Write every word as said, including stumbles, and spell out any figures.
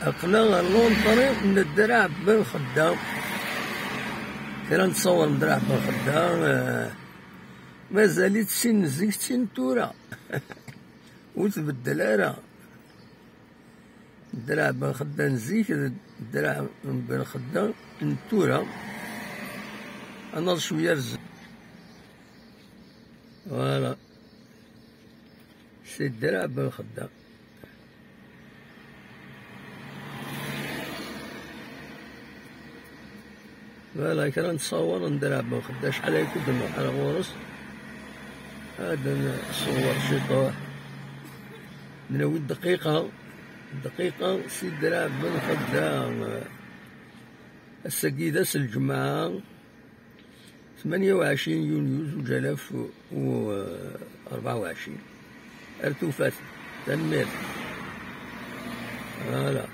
Aql-aɣ ɣer l'entrée n Draɛ Ben Xedda. Kra n ttṣawar n Draɛ Ben Xedda, eh, mazal-itt sin zik, sin tura. Ur tbeddel ara. Draɛ Ben Xedda n zik d Draɛ Ben Xedda n tura. Ad naẓ cwiya ar zdat. Voilà. C'est Draɛ Ben Xedda. Voilà, kra n ttṣawar n Draɛ Ben Xedda, acḥal ay kud nruḥ ar ɣur-s. Ad nṣewwer ciṭuḥ. Nawi dqiqa, dqiqa si Draɛ Ben Xedda. Ass-agi d ass n lǧemɛa, ثمانية وعشرين يونيو ألفين وأربعة وعشرين. Ar tufat. Tanemmirt. Voilà.